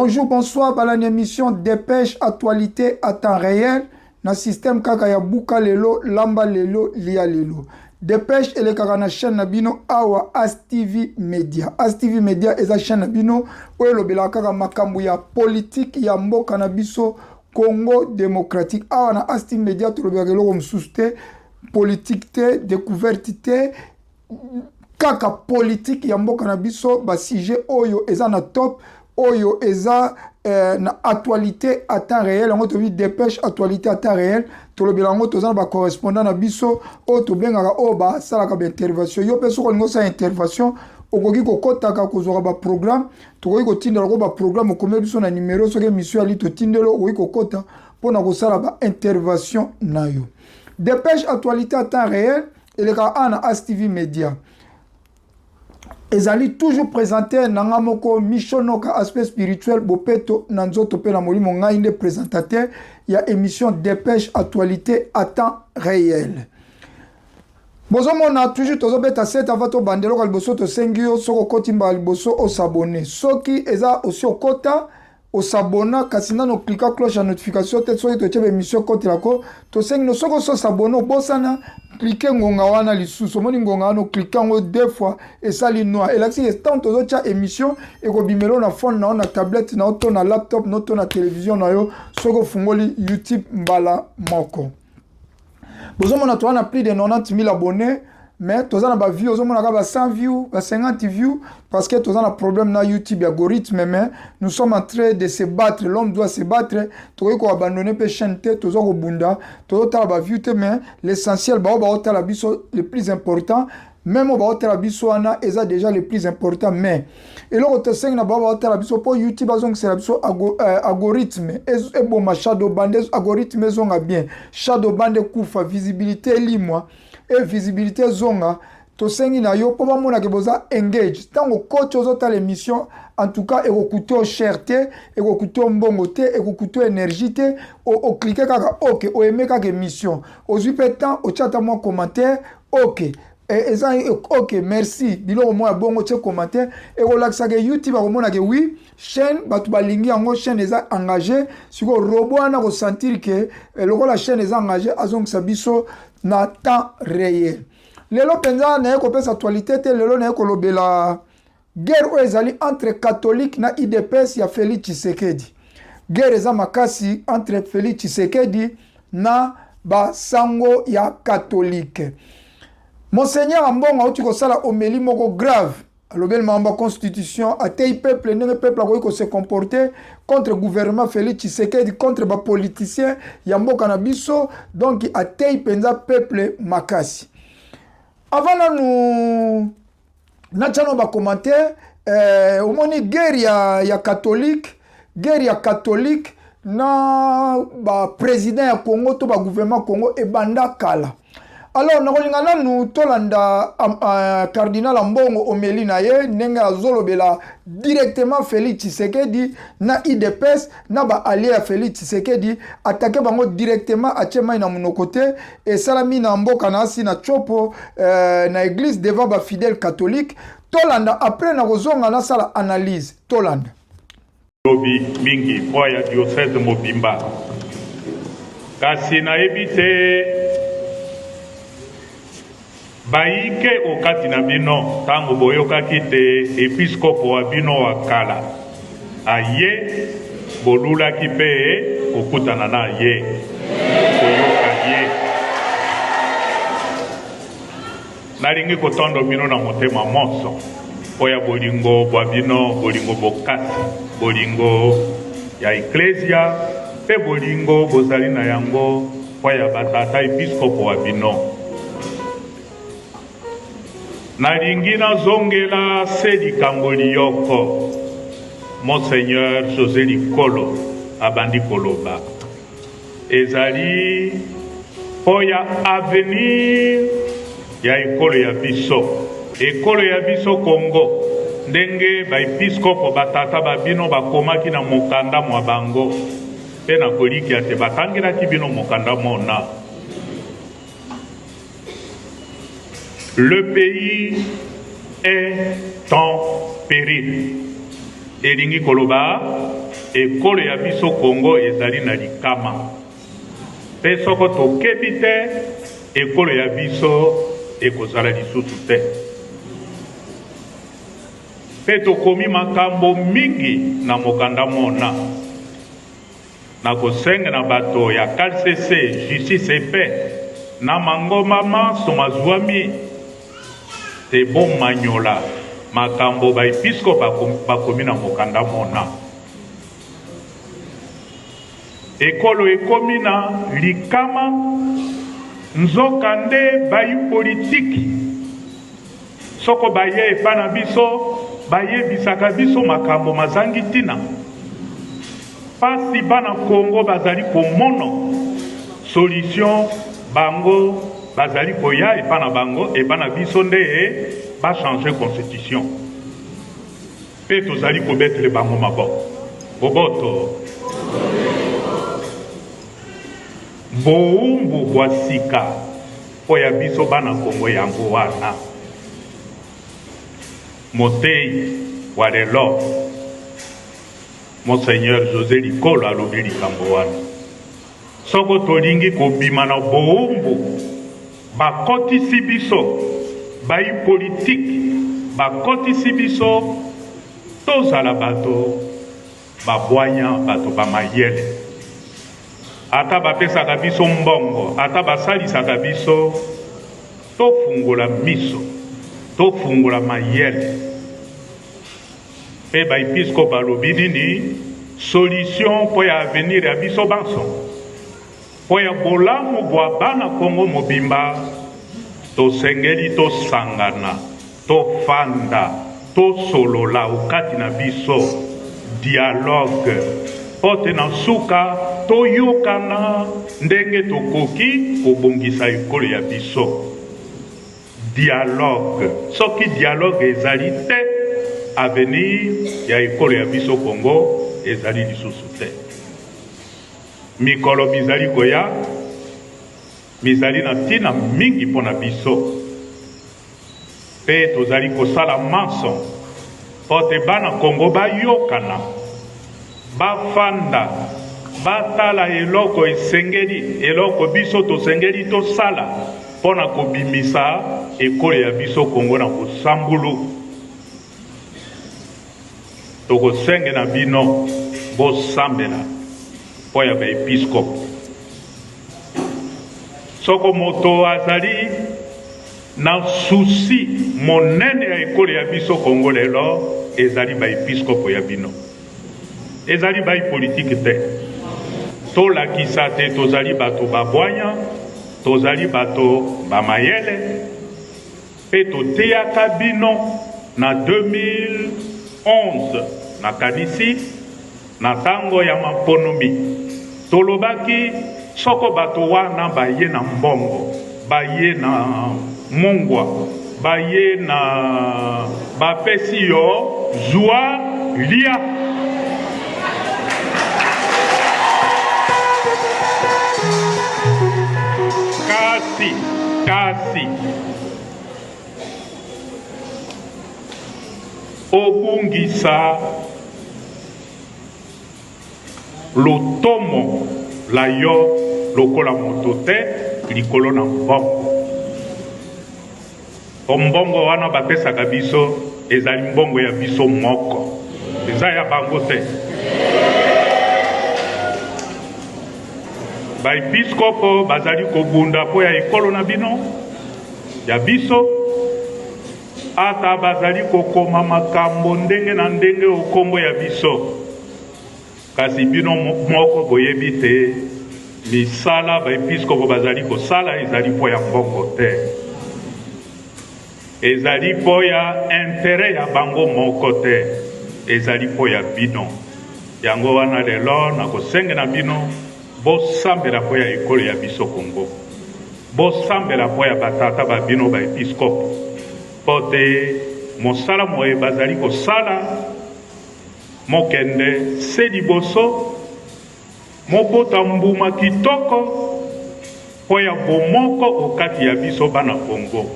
Bonjour, bonsoir, balani émission Dépêche Actualité à temps réel na système kaka ya buka lelo, lamba lelo, lia lelo. Dépêche elekaka na chaîne na bino awa As TV Media. As TV Media eza chaîne na bino oyo elobelaka kaka makambo ya politique ya mboka na biso Congo démocratique. Awa na As TV Media tolobelaka eloko mosusu te, politique te, découverte te, kaka politique ya mboka na biso, ba sujet oyo eza na top, oyo eza na actualité à temps réel. Yango tobi Dépêche Actualité à temps réel. Tolobela yango, toza na bacorrespondant na biso oyo tobengaka, oyo basalaka baintervention. Yo mpe soki olingi osala intervention, okoki kokɔtaka kozwaka baprogramme, tokoki kotindela ko baprogramme, okomeli biso na numero. Soki émission yali totindeli, okoki kokɔta mpona kosala baintervention na yo. Dépêche Actualité à temps réel elekaka awa na ASTV Media, ezali toujours présenté na nga moko Michonoka, aspect spirituel, bopeto na nzoto mpe na molimo. Ngai nde présentateur ya émission Dépêche Actualité à temps réel. Bozomona toujours tozobeta 7. Avant tobanda, eloko ya liboso tosengi yo, soki okoti mbala liboso, os'abonner. Soki eza osi okota, os'abonner, kasi nano oklika cloche ya notification te, soki totie baémission ekotelako. Tosengi no, soki oso os'abonner, obosana, clique ngonga wana lisusu. Omoni ngonga wana, oklike yango deux fois, esali noir, elakisi ke ntango tozotia émission, ekobimela na phone na yo, na tablette na yo, to na laptop na yo, to na télévision na yo, soki ofungoli YouTube mbala moko. Bozomona toza na plus de 90 000 abonnés, mais toza na baview, ozomona kaka ba 100 view, ba 50 view, parce que toza na problème na YouTube, algorithme. Mais nous sommes en train de se battre, l'homme doit se battre. Tokoki koabandonner mpe chaîne te, toza kobunda. Tozotala baview te, mais l'essentiel, bao baotala biso, le plus important. Même oyo baotala biso wana eza déjà le plus important. Mais eloko tosengi na bao baotala biso, mpo YouTube azongisela biso algorithme, eboma shadow ban, algorithme ezonga bien, shadow ban ekufa, visibilité elimwa e visibilité ezonga, tosengi na yo mpo bamonake boza engage. Ntango okoti, ozotala émission, en tout cas ekokuta yo cher te, ekokuta yo mbongo te, ekokuta yo énergie te. Oklike kaka ok, oaime kaka émission, ozwi mpe temps, otia ata mwa commentaire, ok, eza ok, merci, biloko moko ya bongo, tie commentaire, ekolakisaka YouTube, akomonaka oui, chaîne bato balingi yango, chaîne eza engagé. Sikoyo robot wana kosentir ke lokola chaîne eza engagé, azongisa biso na temps réel. Lelo mpenza naye kopesa actualité te. Lelo naye kolobela guerre oyo ezali entre catholique na UDPS ya Félix Tshisekedi. Guerre eza makasi entre Félix Tshisekedi na basango ya catholique. Monseigneur Ambongo auti kosala homélie moko grave, alobeli makambo ya constitution, atei peuple ndenge peuple akoki kose comporter contre gouvernement Félix Tshisekedi, contre bapoliticien ya mboka na biso. Donc atei mpenza peuple makasi. Avant nanu natya no bacommentaire, omoni guerre ya catholique, guerre ya catholique na baprésident ya Congo to bagouvernement Congo ebanda kala. Alors nakolinga nanu tolanda cardinal Ambongo, homélie na ye, ndenge azolobela directement Félix Tshisekedi na UDPS na baallié ya Félix Tshisekedi, atake bango directement, atie mai na monoko te. Esalami na mboka na asi na Tshopo, na église, devant bafidèle catholique. Tolanda, après nakozonga nasala analyse. Tolanda. Lobi mingi mpo ya diocèse mobimba, kasi nayebi te bayike okati na bino, ntango boyokaki te episkopo wa bino wa kala aye, bolulaki mpe kokutana na ye, koyoka ye. Nalingi kotondo bino na motema monso mpo ya bolingo bwa bino, bolingo bokasi, bolingo ya eklezia mpe bolingo bozali na yango mpo ya batata episkopo wa bino. Nalingi nazongela se likambo liyoko Monseigneur José Likolo abandi koloba, ezali mpo ya avenir ya ekolo ya biso, ekolo ya biso Congo, ndenge baepiskopo batata ba bino bakomaki na mokanda mwa bango, mpe nakolikya te batangelaki bino mokanda mona. Le pays est en péril, elingi koloba Ekolo ya biso Congo ezali na likama, mpe soko tokebi te, ekolo ya biso ekozala lisusu te. Mpe tokomi makambo mingi na mokanda mona. Nakosenga na bato ya KCC, Justice et Paix, na mangomba manso mazwami te bomanyola makambo ba episkopo bakomi na mokanda mona. Ekolo ekomi na likama, nzoka nde bayi politiki soko baye epa na biso bayebisaka biso makambo mazangi ntina. Pasi bana Congo bazali komono solution bango bazali koya epa na bango epa na biso nde ba changer constitution pe tozali kobetele bango maboko. Boboto bowumbu bwa sika mpo ya biso bana Congo yango wana. Moteyi wa lelo Monseigneur Jose Likolo alobi likambo wana. Soko tolingi kobima na bowumbu, bakotisi biso, bayi politiki bakotisi biso, tozala bato ba bwanya, bato ba mayele. Ata bapesaka biso mbongo, ata basalisaka biso, tofungola miso, tofungola mayele. Mpe ba episkopo balobi nini? Solution mpo ya avenir ya biso banso, mpo ya bolamu bwa bana Congo mobimba, tosengeli tosangana, tofanda, tosolola okati na biso, dialogue, mpo te na nsuka toyokana ndenge tokoki kobongisa ekolo ya biso. Dialogue, soki dialogue ezali te, avenir ya ekolo ya biso Congo ezali lisusu te. Mikolo mizali koya mizali na ntina mingi mpo na biso, mpe tozali kosala manso mpo te bana Congo bayokana, bafanda, batala eloko esengeli, eloko biso tosengeli tosala mpo na kobimisa ekolo ya biso Congo na bosambulu. Tokosenge na bino bosambela mpo ya baepiskopo. Soko moto azali na souci monene ya ekolo ya biso Congo lelo, ezali baepiskopo ya bino, ezali bai politiki te. Tolakisa te tozali bato ba bwanya, tozali bato ba mayele, mpe toteyaka bino na 2011, nakanisi, na tango ya maponomi, tolobaki soko bato wana baye na mbongo, baye na mungwa, baye na bapesi yo zua lia. Kasi, kasi obungisa lotomo la yo lokola moto te likolo na mbongo. Po mbongo wana bapesaka biso ezali mbongo ya biso moko, eza ya bango te. Baepiskopo bazali kobunda mpo ya ekolo na bino, ya biso, ata bazali kokoma makambo ndenge na ndenge o kombo ya biso, kasi bino moko boyebi te misala baepiskopo bazali kosala ezali mpo ya mbongo te, ezali mpo ya interet ya bango moko te, ezali mpo ya bino. Yango wana lelo nakosenge na bino bosambela mpo ya ekolo ya biso Congo. Bosambela mpo ya batata ba bino ba episkopo, mpo te mosala moye bazali kosala mokende se liboso, mobota mbuma kitoko mpo ya bomoko okati ya biso bana Congo,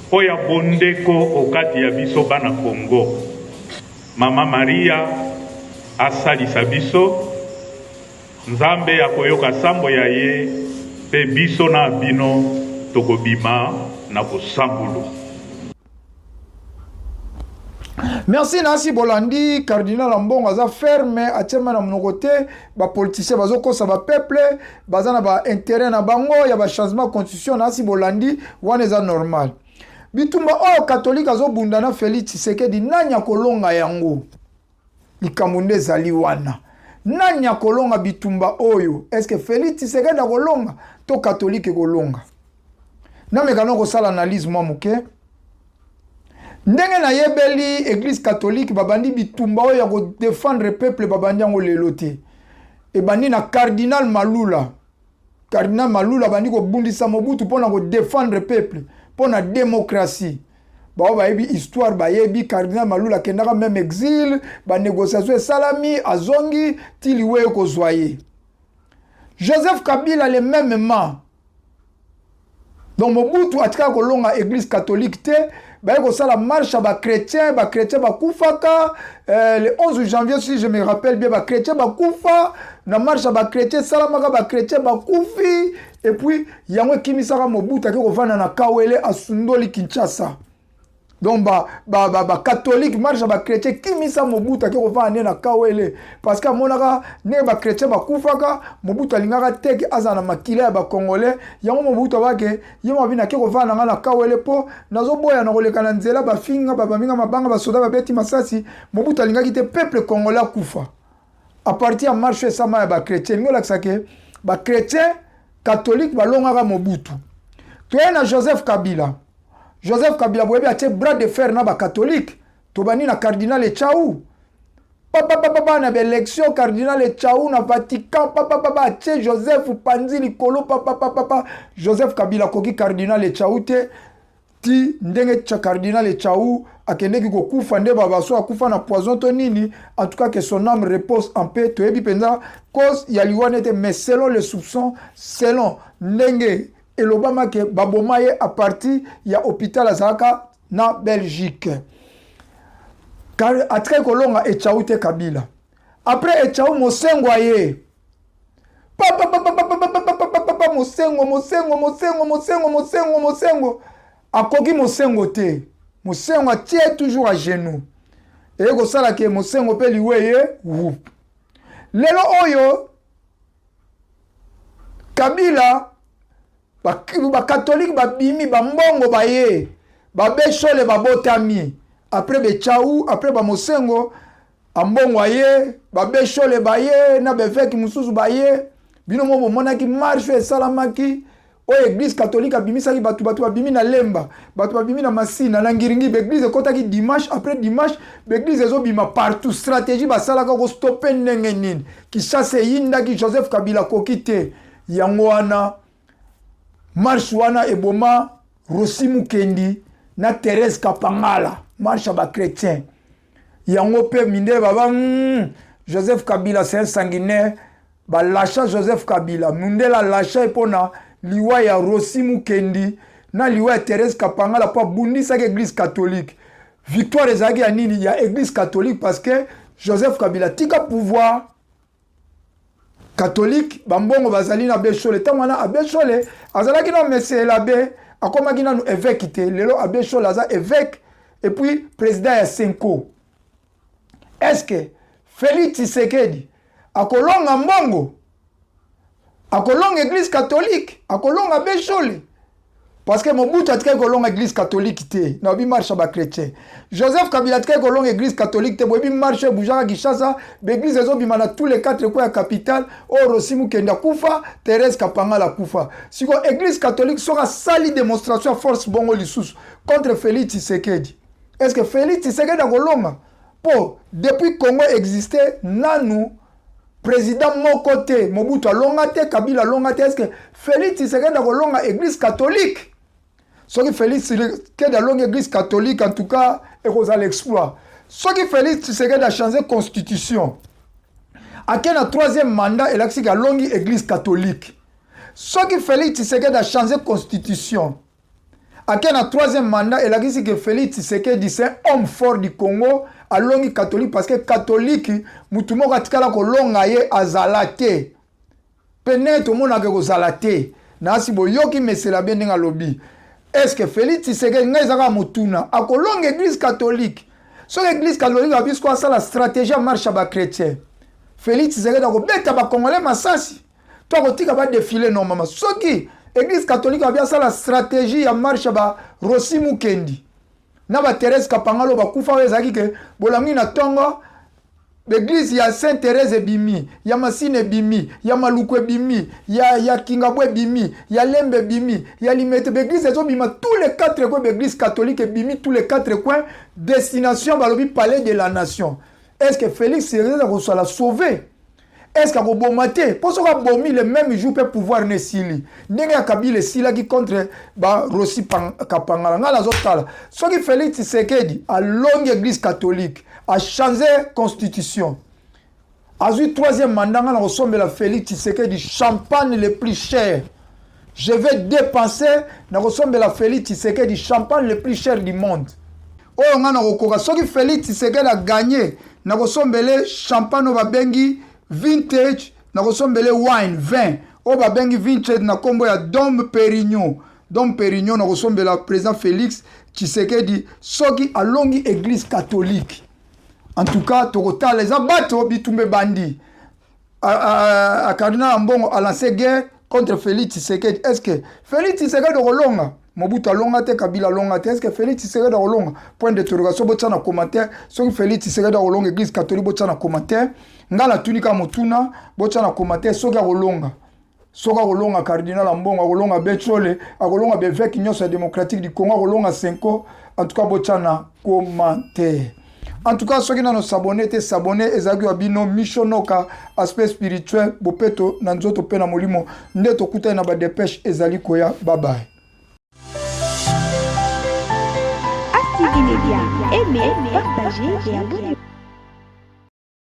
mpo ya bondeko okati ya biso bana Congo. Mama Maria. asalisa biso. Nzambe akoyoka sambo ya ye, mpe biso na bino tokobima na kosambulu. Merci nasi bolandi cardinal Ambongo aza ferme atiema na monoko te ba politiciens bazokosa ba peuple baza na ba intérêt na bango ya ba changement constitution nasi bolandi wana eza normal bitumba oyo catholique azobunda na Felix Tshisekedi nani akolonga yango likambo nde ezali wana nani akolonga bitumba oyo est ce que Felix Tshisekedi akolonga to catholique ekolonga nameka na kosala analyse mwa moke ndenge nayebeli église catholique babandi bitumba oyo ya kodefendre peuple babandi yango lelo te ebandi na cardinal Malula. Cardinal Malula abandi kobundisa Mobutu mpo na kodefendre peuple mpo na démocratie. Bao bayebi histoire bayebi cardinal Malula akendaka meme exil, banégociation esalami, azongi ti liwa ekozwa ye. Joseph Kabila le mêmement. Donc Mobutu atikaka kolonga église catholique te, baye kosala marche ya bachrétien, bachrétien bakufaka le 11 janvier si je me rappelle bien, bachrétien bakufa na marche ya bachrétien esalamaka, bachrétien bakufi et puis yango ekimisaka Mobutu ake kovanda na Kawele asundoli Kinshasa. Donc ba catholique marche ya bachrétien ekimisa Mobutu ake kovanda nde na Kawele parce que amonaka ndenge bachrétien bakufaka. Mobutu alingaka teke azala na makila ya bacongolais. Yango Mobutu abake ye mabi nake kovanda na nga na Kawele mpo nazoboya na koleka na nzela bafinga babaminga mabanga basoda babeti masasi. Mobutu alingaki te peuple congolais akufa à partir ya marche esama ya bachrétien. Elingi olakisa ke bachrétien catholique balongaka Mobutu. Toye na Joseph Kabila. Joseph Kabila boyebi atie bras de fer na bacatholique. Tobandi na cardinal Echau papapapapa na baélection, cardinal Echau na Vatican papapapa atie Joseph panzi likolo papapapapa. Joseph Kabila akoki cardinal Echau te ti ndenge cardinal Echau akendeki kokufa nde babaso akufa na poison to nini. En tout cas, que son âme repose en paix. Toyebi mpenza cause ya liwa nete, mais selon les soupçons, selon ndenge elobamaki, baboma ye à partir ya hôpital azalaka na Belgique. Atikaki kolonga Echau te Kabila. Après Echau, Mosengo aye papapapapapapapapa Mosengo, Mosengo, Mosengo, Mosengo, Mosengo, Mosengo akoki Mosengo te. Mosengo atie toujours à genoux, eye kosala ke Mosengo mpe liwe ye wup. Lelo oyo Kabila, bacatholique babimi, bambongo baye, babeshole babotami après bechau, après bamosengo, ambongo aye, babeshole baye na baévêque mosusu baye. Bino mo bomonaki marche esalamaki oyo église catholique abimisaki bato. Bato babimi na Lemba, bato babimi na Masina, na Ngiringi. Baéglise ekɔtaki dimanche après dimanche, baéglise ezobima partout. Stratégie basalaka kostopper ndenge nini Kinshasa eyindaki. Joseph Kabila akoki te. Yango wana marche wana eboma Rossy Mukendi na Thérèse Kapangala, marche ya bachrétien. Yango mpe mindele baba Joseph Kabila, c'est un sanguinaire. Balasha Joseph Kabila, mundele alasha ye mpona liwa ya Rossy Mukendi na liwa ya Thérèse Kapangala mpo abundisaki église catholique. Victoire ezalaki ya nini? Ya église catholique, parce que Joseph Kabila tika pouvoir catholique. Bambongo bazali na Beshole. Ntango wana Abeshole azalaki na monsieur l'abbé, akomaki nanu évêque te. Lelo Abeshole aza évêque et puis président ya CENCO. Est ce que Félix Tshisekedi akolonga mbongo, akolonga église catholique, akolonga Beshole? Parce que Mobutu atikaki kolonga église catholique te na obi marche ya bachrétien. Joseph Kabila atikaki kolonga église catholique te. Boyebi marche ebougeaka Kinshasa, baéglise ezobima na tous les quatre coins ya capitale. Oyo Rossy Mukendi akufa, Thérèse Kapangala akufa. Sikoyo église catholique soki asali démonstration ya force bongo lisusu contre Félix Tshisekedi, est ce que Félix Tshisekedi akolonga? Mpo depuis Congo existe, nanu président moko te, Mobutu alonga te, Kabila alonga te. Est ce que Félix Tshisekedi akolonga église catholique? Soki Félix Tshisekedi alongi église catholique, en tout cas ekozala exploit. Soki Félix Tshisekedi achange constitution, ake na troisième mandat, elakisiki alongi église catholique. Soki Félix Tshisekedi achange constitution, Ake na troisième mandat, elakisi ke Félix Tshisekedi, c'est un homme fort du Congo. Alongi catholique parce que catholique, mutu moko atikala kolonga ye azala te. Pene tomonaka kozala te. Nasi boyoki mesela bien ndenge alobi. Est ce que Félix Tshisekedi, ngai ezaka motuna, akolonga église catholique? Soki église catholique abi siko asala stratégie ya marche ya bachrétien, Félix Tshisekedi akobeta bacongolais masasi to akotika badéfiler normalement? Soki église catholique abi asala stratégie ya marche ya ba Rossy Mukendi na bathérèse Kapangala bakufa, oyo ezalaki ke bolangi na ntongo, l'église ya Sainte Thérèse ebimi, ya Masine ebimi, ya Maluku ebimi, ya Kingabwa ebimi, ya Lembe ebimi, ya Limete, baeglise ezobima tous les quatre coins. Baeglise catholique ebimi tous les quatre coins, destination balobi Palais de la Nation. Est ce que Félix akozala sauvé? Est ce que akoboma te? Mpo soki abomi, le même jour mpe pouvoir na esili, ndenge ya Kabila esilaki contre baRossy Kapangala. Ngai nazotala, soki Félix Tshisekedi alongi église catholique, achange constitution, azwi troisième mandat, ngai na kosombela Félix Tshisekedi champagne le plus cher. Je vais dépenser, na kosombela Félix Tshisekedi champagne le plus cher du monde oyo ngai nakokoka. Soki Félix Tshisekedi aganye, nakosombele champagne oyo babengi vintage, nakosombele wine, vin oyo babengi vintage na nkombo ya Dom Pérignon. Dom Pérignon nakosombela président Félix Tshisekedi soki alongi église catholique. En tout cas, tokotala, eza bato bitumba ebandi. Cardinal Ambongo alance guerre contre Félix Tshisekedi. Est ce que Félix Tshisekedi okolonga? Mobutu alonga te, Kabila alonga te. Est ce que Félix Tshisekedi akolonga? Point d'interrogation. Botia na commentaire soki Félix Tshisekedi akolonga église catholique. Botia na commentaire. Ngai natuni kaka motuna. Botia na commentaire soki akolonga. Soki akolonga cardinal Ambongo, akolonga Bechole, akolonga baévêque nyonso ya Démocratique du Congo, akolonga Cenco. En tout cas, botia na commentaire. En tout cas, soki nano s'abonner te, s'abonner. Ezalaki wa bino Mishonoka, aspect spirituel, bopeto na nzoto mpe na molimo. Nde tokutani na badépêche ezali koya. Babaye. ASTV Media. Aimez, partagez et abonnez-vous.